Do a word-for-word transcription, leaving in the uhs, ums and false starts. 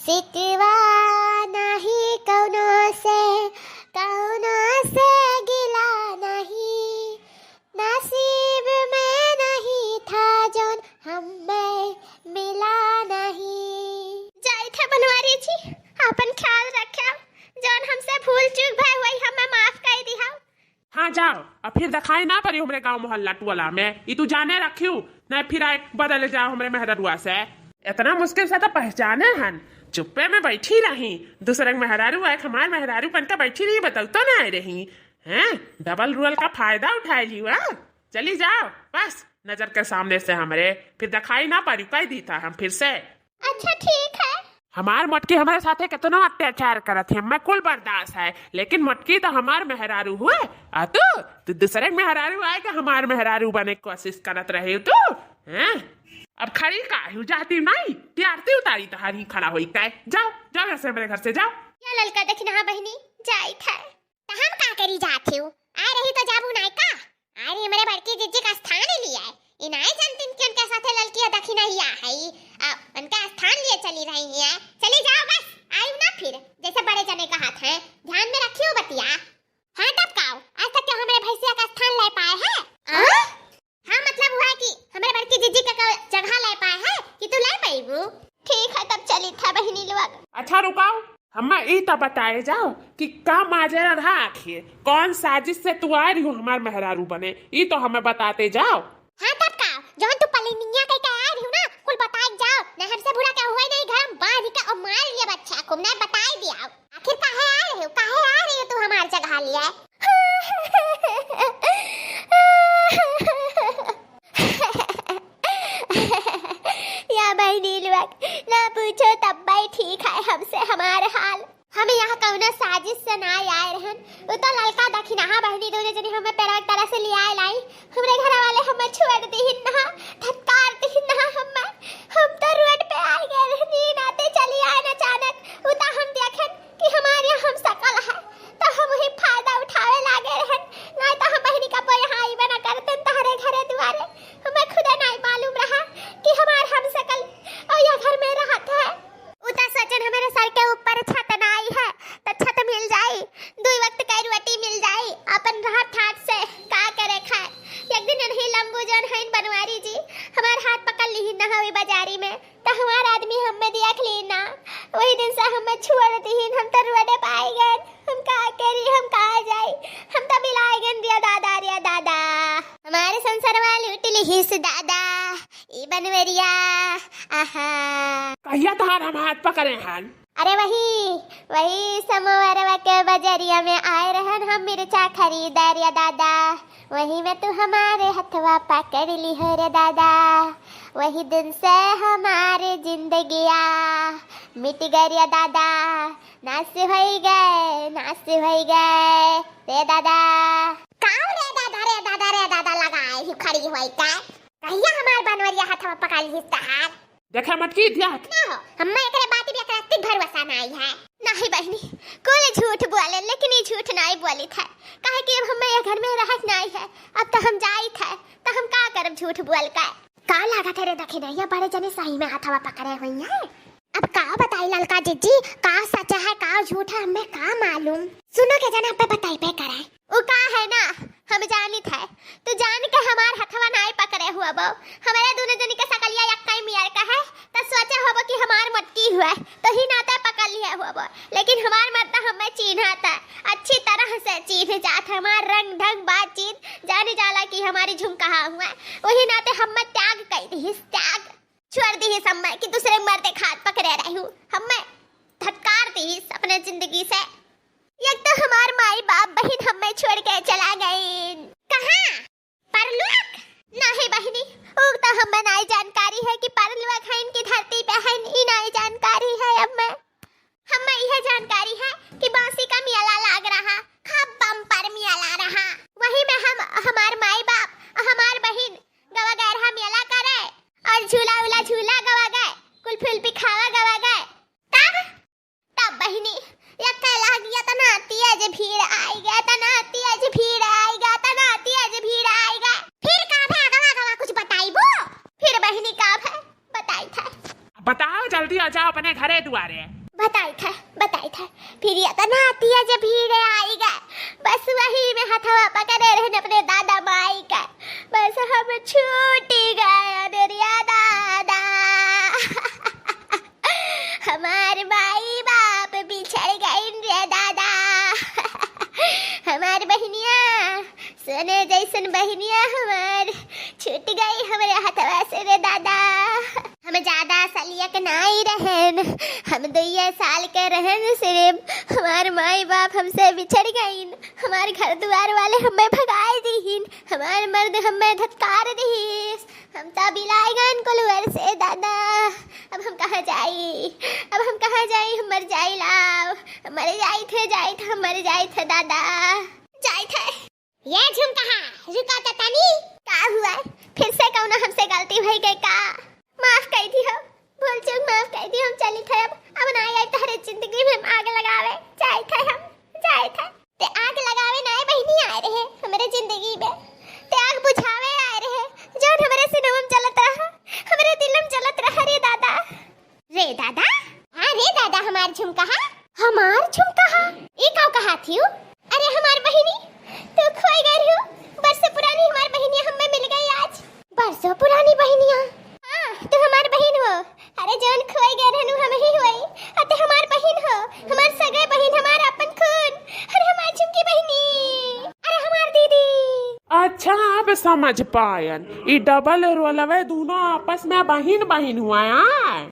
सितवा नहीं कौनो से, कौनो से गिला नहीं, नसीब में नहीं था जौन हमें मिला नहीं। जाई था बनवारी जी, आपन ख्याल रख्या, जौन हमसे भूल चूक भय हुई हमें माफ कर दिया। हाँ जाओ, अब फिर दिखाई ना पड़ी हमरे गाँव मोहल्ला टोला में। ई तू जाने रखियो, नहीं फिर आए बदल जाओ हमरे मेहररुआ से। इतना मुश्किल से तो पहचाने हन, चुप्पे में बैठी रही, दूसरे के मेहरारू आए, हमार मेहरारू बन के बैठी रही, बतौतो ना आए रही। हैं, डबल रोल का फायदा उठा लियो, हाँ? चली जाओ, बस नजर के सामने से हमरे, फिर दिखाई ना पड़ी, कह दी था हम फिर से। अच्छा ठीक है। हमार मोटकी हमरे साथे केतनो अत्याचार करत है, मैं कुल बर्दाश्त है, लेकिन मोटकी तो हमार मेहरारू हुए, आ तू, तू दूसरे के मेहरारू आए के हमार मेहरारू बने के कोशिश करत रहे तू, हैं? अब खड़ी का हूँ, जाती नहीं, प्यारती उतारी तहारी खड़ा होई के, जाओ, जाओ यहाँ से मेरे घर से, जाउब। या ललका दखिनहा बहिनी, जाई था। त हम का करी जात हिउ? आए रही तो जाबू नाय का? आए रही हमरे बड़की जिज्जी का स्थान लिया है। ई नाय जानतिन कि उनके साथे ललकिया दखिनहिया है। आ, उनका स्थान लिए चली रही है। चली जाओ बस, आयु ना फिर। जैसे बड़े जने का हाथ है, ध्यान में रखियो बतिया। हाँ तब काओ, आज तक क्यों हमरे भैंसिया का स्थान ले पाए है? हाँ? हाँ, मतलब हुआ कि हमरे बड़की जिज्जी का, का जगह ले पाए है कि तू ले पाईबू? ठीक है, तब चली था बहिनी लोग। अच्छा रुकाओ, हमें ई तो बताए जाओ कि का माजरा रहा आखिर, कौन साजिश से तू आ रही हो हमार मेहरारू बने, ई तो हमें बताते जाओ। हाँ तब का, जौन तू पलिनिया कह के आ रही हो ना, कुल बताए जाओ, नहीं हमसे बुरा क्या हुआ नहीं, घर में बांध के और मार लिया बच्चा को, नहीं बताए दिया। आखिर काहे आ रही हो, काहे आ रही हो तू हमार जगह लिए? या बहिनी लोग, ना पूछो तब भाई ठीक है हमसे हमार हाल। हम यहाँ कौनो साजिश से ना आए रहन, उ तो ललका दखिनहा बहिनी दोनों जनी हमें पेड़वा के तरह से ले आए लाई। हमरे घर वाले हमें छोड़ दीहिन ना, धत्कार दीहिन ना हमें। हम तो रोड पे आ गए रहनी, नाते चली आए अचानक। उ तो हम देखेन कि हमारे यहाँ हम सकल है, तो हम वही फायदा उठावे लागे रहन। नहीं तो हम बहिनी का पो यहाँ आईबे ना करते तहरे घरे दुआरे। हमें खुदे नहीं मालूम रहा कि हमार हम सकल और यह घर में रहत है। उ तो सोचन हमारे सर के ऊपर छत नाई है, तो छत मिल जाई, दुई वक्त के रोटी मिल जाई, अपन रहत ठाट से का करे खाए। एक दिन इन्हीं लंबू जौन हईन बनवारी जी, हमार हाथ पकड़ लीहिन ना हवी बाजारी में, तो हमार आदमी हमें देख ली ना, वही दिन से हमें छोड़ दीहिन, हम तो रोडे पाए गए। हम का करी, हम कहाँ जाई, हम तो बिलाए गए रे दादा, रे दादा। हमारे संसारवा लूट लिहिस दादा, ई बनवरिया, आहा। कहिया तहार हम हाथ पकड़े हन? अरे वही, वही समोवरवा के बजरिया में आए रहन हम मिर्चा खरीदे रे दादा, वही में तू हमारे हथवा पकड़ लिहो रे दादा, वही दिन से हमारे जिंदगिया मिट गए रे दादा, नास होई गए, नास होई गए रे दादा। काऊ रे दादा, रे दादा, रे दादा लगाए ही खड़ी होई का? कहिया हमार बनवरिया हथवा पकड़ लिहिस तहार? देखे मटकी, ध्यान। ना हो, हम्मे एकरे बात भी एकरा अतिक भरोसा नाई है। नहीं बहिनी, कुल झूठ बोले, लेकिन ई झूठ नाई बोलित है, काहे कि अब हम्मे ये घर में रहत नाई है। अब तो हम जाइत है, तो हम का करब झूठ बोल के? का लागत है रे दखिनहिया, बड़े जने सही में हथवा पकड़े हुई है। अब का बताई ललका जिज्जी, का सच है, का झूठ है, हम्मे का मालूम। सुनो के जना पे बताइबे करे। उ का है ना, हम जानित है, तू जान के हमार हथवा नाई पकड़े हुआ बो। हमारे दोनों जनी के सकलिया यक्काई मियर का है, त सोचे होबो कि हमार मोटकी हुआ, तो ही नाते पकड़ लिया हुआ बो। लेकिन हमार मर्द हमें चीन्हत है, अच्छी तरह से चीन्ह जात है, हमार रंग ढंग बातचीत जाने जाला कि हमारी झुमकहा हुआ, वही नाते हमें त्याग कर दिहिस, त्याग। छोड़ दिहिस हम्मे कि दूसरे मर्दे खात पकड़े रहू। हम्मे धत्कार दिहिस अपने जिंदगी से। एक तो हमार माई बाप बहिन हम्मे छोड़ के चला गईन। कहाँ? परलोक? नहीं बहिनी, उ तो हम्मे नाई जानकारी है कि परलोक है इनकी धरती पे है, ई नाई जानकारी है हम्मे। हम्मे यह जानकारी है कि बांसी का मेला लाग रहा, खूब बम्पर मेला रहा। वही में हम, हमार माई बाप, हमार बहिन गवा गए रहा मेला करे और झूला उला झूला गवा गए, कुल्फी उल्फी खावा गवा गए। तब, तब बहिनी, यक्का लागिया तना तेज भीड़ आई गए, तना तेज भीड़ आई गए, तना तेज भीड़ आई गए। फिर का भे अगवा अगवा कुछ बताइबो? फिर बहिनी का भे बताई था। बताओ जल्दी आ जाओ, अपने घरे दुआरे। बताई था, बताई था, फिर ये तो नाती है जब भीड़ आई गए, बस वही में हथवा पकड़े रहन अपने दादा माई का, बस हम छूटी गए अनेरिया दादा। हमार माई बाप बिछड़ गइन रे दादा। हमार बहिनिया, सोने जैसन बहिनिया हमार, छूट गई हमरे हथवा से रे दादा। हम ज्यादा सलियक नाई रहन, हम दुइये साल के रहन सिर्फ। हमार माई बाप हमसे बिछड़ गइन, हमार घर दुआर वाले हमें भगाए दीहिन, हमार मर्द हमें धत्कार दीहिस। हम तो बिलाए गन कोलवर से दादा। अब हम कहाँ जाई, अब हम कहाँ जाई? हम मर जाई लाव, हम मर जाई थे, जाई थे, हम मर जाई थे दादा, जाई थे। ये झुमकहा, रुका तो तनी। का हुआ? फिर से कौनो हमसे गलती भई गई का? माफ कर दियो, भूल चूक माफ कर दियो, हम चली थे अब, अब ना आई तहरे जिंदगी में हम आग लगावे, जाई थे हम, जाई थे। ते आग लगावे ना आए बहिनी आए रहे हमरे जिंदगी में, ते आग बुझावे आए रहे, जौन हमरे सिनवा में जलत रहा, हमरे दिल में जलत रहा रे दादा। रे दादा, हाँ रे दादा, हमार झुमकहा, हमार झुमकहा। ई का कहा थियू? अरे हमार बहिनी, तू खोई गई हो, बरसों पुरानी हमार बहिनिया हमें मिल गई आज। बरसों पुरानी बहिनिया? हाँ, तू हमार बहिन हो। अरे जौन खोई गए रहनू हम ही होई। अते हमार बहिन हो, हमार सगे बहिन, हमार अपन खून। अरे हमार झुमकी बहिनी, अरे हमार दीदी। अच्छा, अब समझ पायन, ई डबल रोलवे दोनों आपस में बहिन बहिन हुआ है।